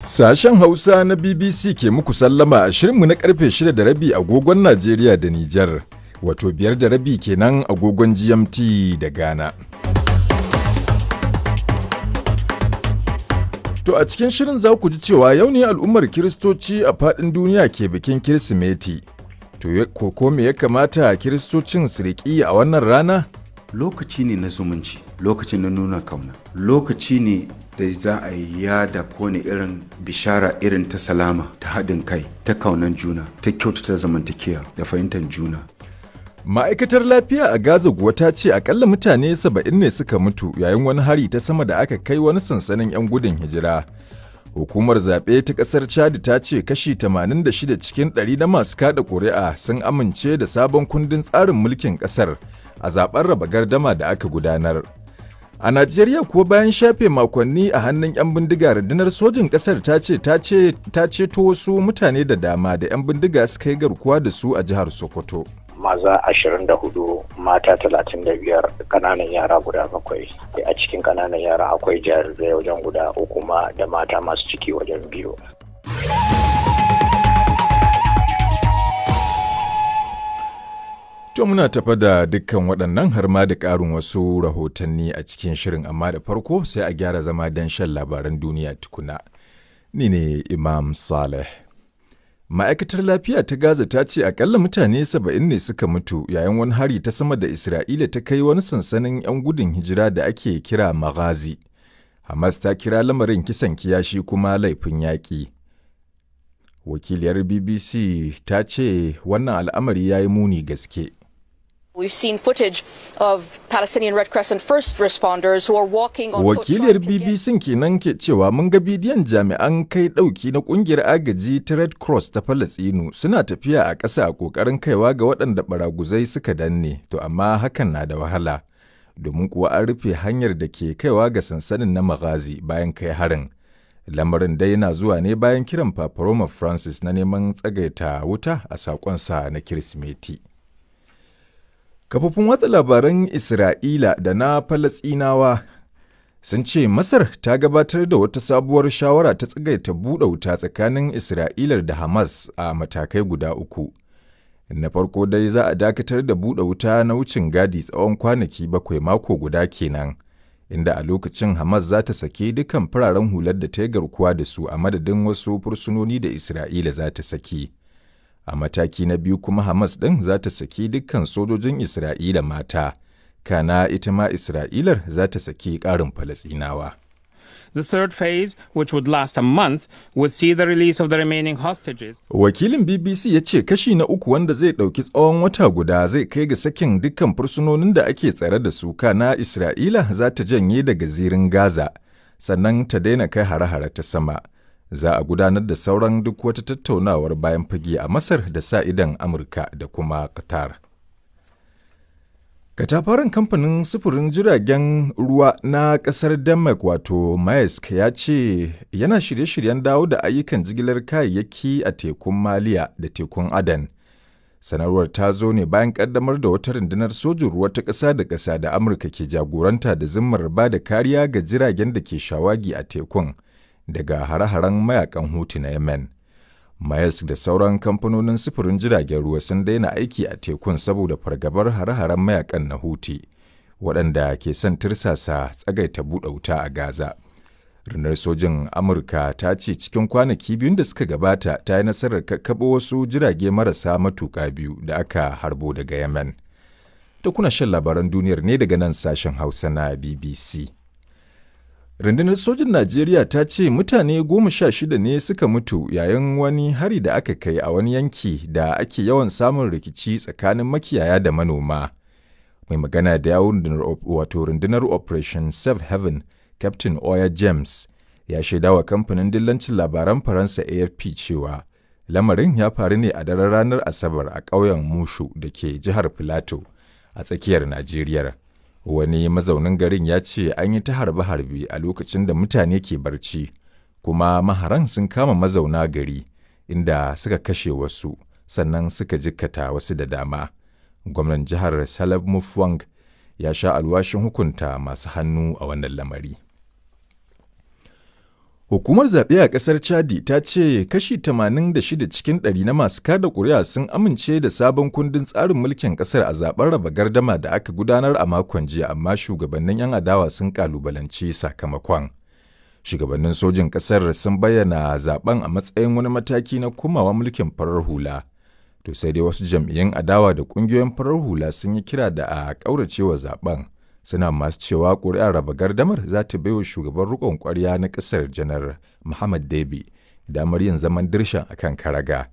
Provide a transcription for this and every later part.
Sashen Hausa na BBC ke muku sallama a shirinmu na karfe 6 da rabi agogon Najeriya da Nijar, wato 5:30 kenan agogon GMT da Ghana. To a cikin shirin za ku ji cewa yau ne al'ummar Kiristoci a faɗin duniya ke bikin Kirsimeti. To ko me ya kamata Kiristocin su riƙi a wannan rana? Lokaci ne na zumunci, lokaci na nuna kauna, lokaci ne da za a yi yada kone irin bishara irin ta salama, ta haɗin kai, ta kaunan juna, ta kyautata zamantakewa da fahimtar juna. Ma'aikatar lafiya a Gaza kuwa ta ce akalla mutane 70 ne suka mutu yayin wani hari ta sama da aka kai wani sansanin 'yan gudun hijira. Hukumar zaɓe ta ƙasar Chad ta ce kashi 86 cikin 100 na masu kada ƙuri'a sun amince da sabon kundin tsarin mulkin ƙasar a zaɓen raba gardama da aka gudanar. A Najeriya kuwa, bayan shafe makonni a hannun 'yan bindiga, rundunar sojin ƙasar ta ce ta ceto wasu mutane da dama da 'yan bindiga suka yi garkuwa da su a jihar Sokoto. Maza 24, mata 35, kananan yara guda bakwai. A cikin kananan yara akwai jarirai wajen guda uku ma da mata masu ciki wajen biyu. To muna tafa da dukkan waɗannan har ma da ƙarin wasu rahotanni a cikin shirin, amma da farko sai a gyara zama don shan labaran duniya tukuna. Ni ne Imam Saleh. Ma'aikatar lafiya ta Gaza ta ce akalla mutane 70 ne suka mutu yayin wani hari ta sama da Isra'ila ta kai wani sansanin 'yan gudun hijira da ake kira Maghazi. Hamas ta kira lamarin kisan kiyashi kuma laifin yaƙi. Wakiliyar BBC ta ce wannan al'amari ya yi muni gaske. We've seen footage of Palestinian Red Crescent first responders who are walking on foot Wakiliyar trying to get BBC kenan ke cewa mun ga bidiyon jami'an kai ɗauki na ƙungiyar agaji ta Red Cross ta Falastinu suna tafiya a ƙasa a ƙoƙarin kaiwa ga waɗanda baraguzai suka danne, to amma hakan na da wahala. Domin kuwa an rufe hanyar da ke kaiwa ga sansanin na Maghazi bayan kai harin. Lamarin dai yana zuwa ne bayan kiran Papa Roma Francis na neman tsagaita wuta a saƙonsa na Kirsimeti. Kafofin watsa labaran Isra'ila da na Falasɗinawa sun ce Masar ta gabatar da wata sabuwar shawara ta tsagaita buɗe wuta tsakanin Isra'ilar da Hamas a matakai guda uku. Na farko dai, za a dakatar da buɗe wuta na wucin gadi tsawon kwanaki 7, mako guda kenan, inda a lokacin Hamas za ta saki dukkan fararen hular da ta yi garkuwa da su a madadin wasu fursunoni da Isra'ila za ta saki. A mataki na biyu kuma, Hamas ɗin za ta saki dukkan sojojin Isra'ila mata, kana ita ma Isra'ilar za ta saki ƙarin Falasɗinawa. The third phase, which would last a month, would see the release of the remaining hostages. Wakilin BBC ya ce kashi na uku, wanda zai ɗauki tsawon wata guda, zai kai ga sakin dukkan fursunonin da ake tsare da su, kana Isra'ila za ta janye daga zirin Gaza, sannan ta daina kai hare-hare ta sama. Za a gudanar da sauran duk wata tattaunawar bayan fage a Masar da sa idon Amurka da kuma Qatar. Katafaren kamfanin sufurin jiragen ruwa na kasar Denmark, wato Maersk, ya ce yana shirye-shiryen dawo da ayyukan jigilar kayayyaki a tekun Maliya da tekun Aden. Sanarwar ta zo ne bayan kaddamar da wata rundunar sojin ruwa ta ƙasa da ƙasa da Amurka ke jagoranta da zimmar ba da kariya ga jiragen da ke shawagi a tekun daga hare-haren mayakan Hutu na Yemen. Maersk da sauran kamfanonin sufurin jiragen ruwa sun daina aiki a tekun saboda fargabar hare-haren mayakan na Huti, waɗanda ke son tirsasa tsagaita buɗe wuta a Gaza. Rundunar sojin Amurka ta ce cikin kwanaki 2n da suka gabata ta yi nasarar kakkaɓo wasu jirage marasa matuƙa biyu da aka harbo daga Yemen. Da kuna shan labaran duniyar ne daga nan sashen Hausa na BBC. Rundunar sojin Najeriya ta ce mutane 16 ne suka mutu yayin wani hari da aka kai a wani yanki da ake yawan samun rikici tsakanin makiyaya da manoma. Mai magana da yawun wato rundunar Operation Safe Haven, Captain Oya James, ya shaidawa kamfanin dillancin labaran Faransa AFP cewa lamarin ya faru ne a daren ranar Asabar a ƙauyen Mushu da ke jihar Filato a tsakiyar Najeriya. Wani mazaunin garin ya ce an yi ta harbe-harbe a lokacin da mutane ke barci, kuma maharan sun kama mazauna gari inda suka kashe wasu sannan suka jikkata wasu da dama. Gwamnan jihar Salab Mufwang ya sha alwashin hukunta masu hannu a wannan lamari. Hukumar zaɓe a ƙasar Chadi ta ce kashi 86 cikin ɗari na masu kada ƙuri'a sun amince da sabon kundin tsarin mulkin ƙasar a zaɓen raba gardama da aka gudanar a makon jiya, amma shugabannin 'yan adawa sun ƙalubalanci sakamakon. Shugabannin sojin ƙasar sun bayyana zaben a matsayin wani mataki na komawa mulkin farar hula. To sai dai wasu jam'iyyun adawa da ƙungiyoyin farar hula sun yi kira da a ƙauracewa zaben. Suna masu cewa ƙuri'ar raba gardamar za ta baiwa shugaban riƙon ƙwarya na ƙasar, Janar Muhammad Debi, damar yin zaman dirshan a kan karaga.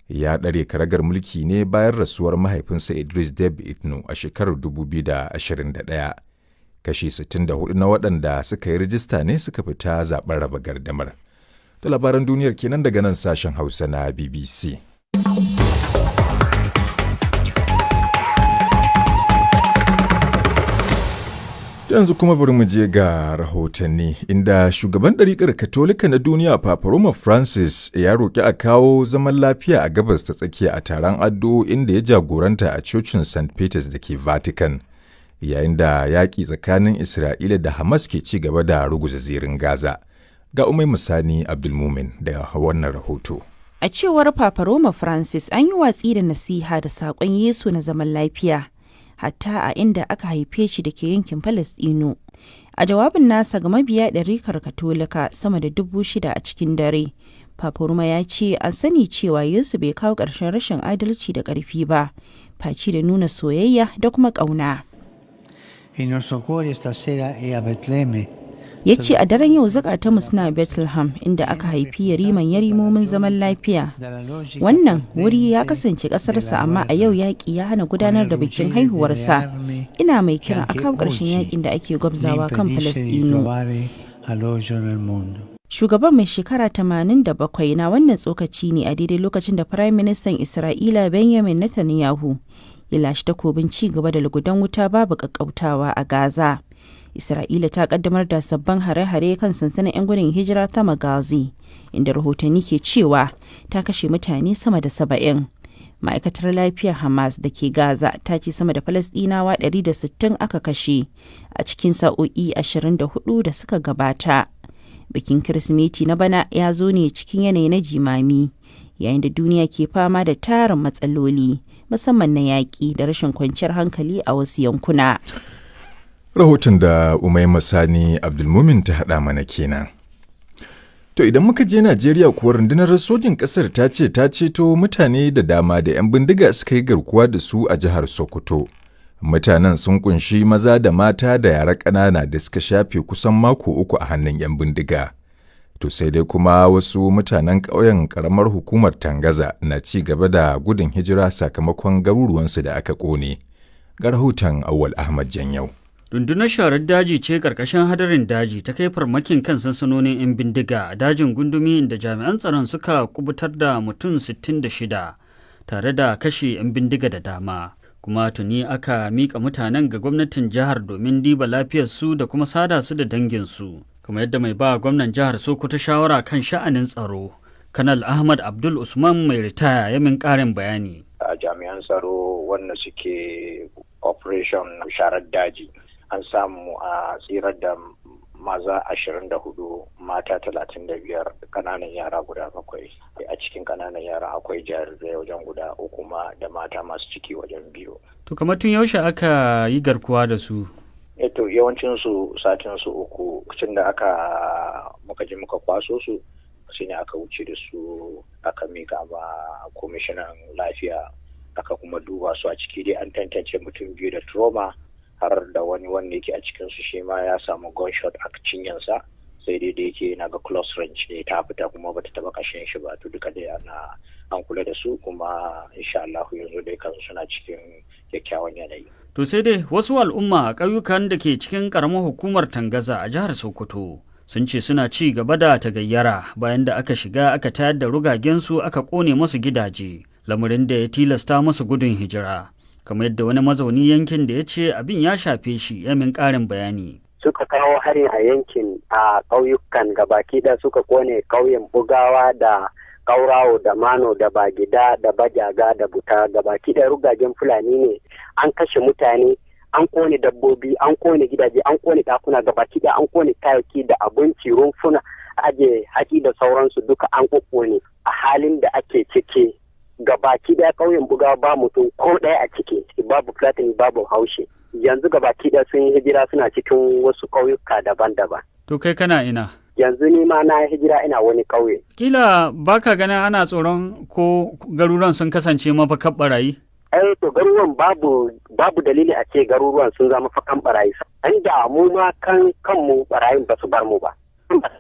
Ya ɗare karagar mulki ne bayan rasuwar mahaifinsa Idris Deby Itno a shekarar 2021. Kashi 64 na waɗanda suka yi rijista ne suka fita zaɓen raba gardamar. Da labaran duniyar kenan daga nan sashen Hausa na BBC. Yanzu kuma bari mu je ga rahotanni, inda shugaban ɗariƙar Katolika na duniya, Papa Roma Francis, ya roƙi a kawo zaman lafiya a Gabas ta Tsakiya a taron addu'o'in da ya jagoranta a cocin St. Peters da ke Vatican, yayin da yaƙi tsakanin Isra'ila da Hamas ke ci gaba da ruguza zirin Gaza. Ga Umai Musani Abdulmumin da wannan rahoto. A cewar Papa Roma Francis, an yi watsi da nasiha da saƙon Yesu na zaman lafiya, hatta a inda aka haife shi da ke yankin Falasɗinu. A jawabin nasa ga mabiya ɗarikar Katolika sama da 6,000 a cikin dare, Papa Roma ya ce an sani cewa Yesu bai kawo ƙarshen rashin adalci da ƙarfi ba, face da nuna soyayya da kuma ƙauna. Il nostro cuore stasera è a Betlemme. Ya ce a daren yau zukatanmu suna Bethlehem, inda aka haifi yariman yarimomin zaman lafiya. Wannan wuri ya kasance ƙasarsa, amma a yau yaƙi ya hana gudanar da bikin haihuwarsa. Ina mai kiran a kawo ƙarshen yaƙin da ake gwabzawa kan Falasɗinu. Shugaban mai shekara 87 na wannan tsokaci ne a daidai lokacin da Firayim Ministan Isra'ila Benjamin Netanyahu ya lashe takobin ci gaba da lugudan wuta babu ƙaƙƙautawa a Gaza. Isra'ila ta kaddamar da sabbin hare-hare kan sansanin 'yan gudun hijira ta Magazi, inda rahotanni ke cewa ta kashe mutane sama da 70. Ma'aikatar lafiyar Hamas da ke Gaza ta ce sama da Falasɗinawa 160 aka kashe a cikin sa'o'i 24 da suka gabata. Bikin Kirsimeti na bana ya zo ne cikin yanayi na jimami, yayin da duniya ke fama da tarin matsaloli, musamman na yaƙi da rashin kwanciyar hankali a wasu yankuna. Rahoton da Umaima Sani Abdulmumin ta haɗa mana kenan. To idan muka je Najeriya kuwa, rundunar sojin ƙasar ta ce ta ceto mutane da dama da 'yan bindiga suka yi garkuwa da su a jihar Sokoto. Mutanen sun kunshi maza da mata da yara ƙanana da suka shafe kusan mako 3 a hannun 'yan bindiga. To sai dai kuma wasu mutanen ƙauyen ƙaramar hukumar Tangaza na ci gaba da gudun hijira sakamakon garuruwansu da aka ƙone. Ga rahoton Auwal Ahmad Janyau. Rundunar sharar daji ce karkashin hadarin daji ta kai farmakin kan sansanonin 'yan bindiga a dajin Gundumi, inda jami'an tsaron suka kubutar da mutum 66 tare da kashe 'yan bindiga da dama. Kuma tuni aka mika mutanen ga gwamnatin jihar domin diba lafiyarsu da kuma sada su da danginsu. Kuma yadda mai ba gwamnan jihar Sokoto shawara kan sha'anin tsaro, Kanal Ahmad Abdul Usman mai ritaya, ya min ƙarin bayani. A jami'an tsaro wanda suke operation sharar daji, an samu a tsirar da maza 24, mata 35, kananan yara guda bakwai. A cikin kananan yara akwai jarirai wajen guda uku ma da mata masu ciki wajen biyu. To kamar tun yaushe aka yi garkuwa da su? To yawancin su satin su 3 lokacin da aka muka je muka kwaso su, shine aka wuce da su aka mika ma kwamishinan lafiya, aka kuma duba su. A ciki dai an tantance mutum biyu da trauma, har da wani wanda yake a cikinsu shi ma ya samu gunshot a cinyansa, sai dai da yake na ga close range ne ta fita kuma bata taba kashin shi ba. To duka dai ana an kula da su, kuma insha Allah yanzu dai kan suna cikin kyakkyawan yanayi. To sai dai wasu al'umma a ƙauyukan da ke cikin ƙaramar hukumar Tangaza a jihar Sokoto sun ce suna ci gaba da tagayyara bayan da aka shiga aka tayar da rugagensu aka ƙone masu gidaje, lamarin da ya tilasta masu gudun hijira. Kamar yadda wani mazauni yankin da ya ce abin ya shafe shi ya min ƙarin bayani. Suka kawo harin a yankin, a ƙauyukan gabaki ɗaya suka kone ƙauyen Bugawa da Kaurawo da Mano da Bagida da Bajaga da Buta. Gabaki ɗaya rugagen Fulani ne. An kashe mutane, an kone dabbobi, an kone gidaje, an kone ɗakuna gabaki ɗaya, an kone kayayyaki da abinci, rumfuna. aka aje haƙi da sauransu duka an ne. A halin da ake ciki, gabaki daya ƙauyen Bugawa ba mutum ko ɗaya a ciki, babu Fulatani, babu Haushe. Yanzu gabaki daya sun yi hijira, suna cikin wasu ƙauyuka daban-daban. To kai kana ina? Yanzu ni ma na hijira, ina wani ƙauye. Kila baka ganin ana tsoron ko garuruwan sun kasance mafakar barayi? Ai to garuruwan babu dalili a ce garuruwan sun zama fakan barayi. Inda mu ma kan kanmu barayin ba su bar mu ba.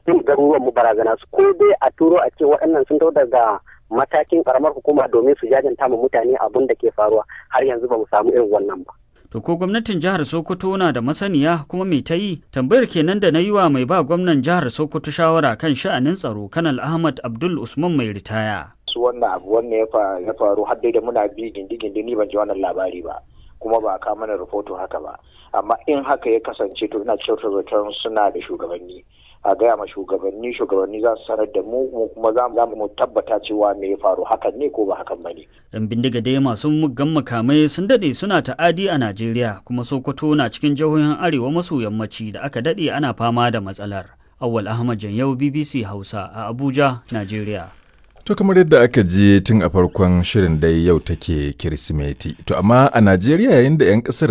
Sun garuruwan mu barazana su, ko dai a turo a ce waɗannan sun daga matakin karamar hukuma domin su jajanta ma mutane abun da ke faruwa, har yanzu ba mu samu irin wannan ba. To ko gwamnatin jihar Sokoto na da masaniya, kuma me ta yi? Tambayar kenan da na yi wa mai ba gwamnan jihar Sokoto shawara kan sha'anin tsaro, Kanal Ahmad Abdul Usman mai ritaya. Su wannan abu wannan ya faru har dai da muna bi gindi gindi, ni ban ji wannan labari ba, kuma ba a kawo mana rahoto haka ba. Amma in haka ya kasance, to ina kyautata zaton suna da shugabanni. A gaya ma shugabanni, shugabanni za su sanar da mu, mu kuma za mu tabbata cewa me ya faru, hakan ne ko ba hakan ba ne. Yan bindiga dai masu muggan makamai sun daɗe suna ta'adi a Najeriya, kuma Sokoto na cikin jihohin arewa maso yammaci da aka daɗe ana fama da matsalar. Awwal Ahmad Janyau, BBC Hausa, a Abuja, Najeriya. To kamar yadda aka ji tun a farkon shirin dai, yau take Kirsimeti. To amma a Najeriya, yayin da 'yan kasar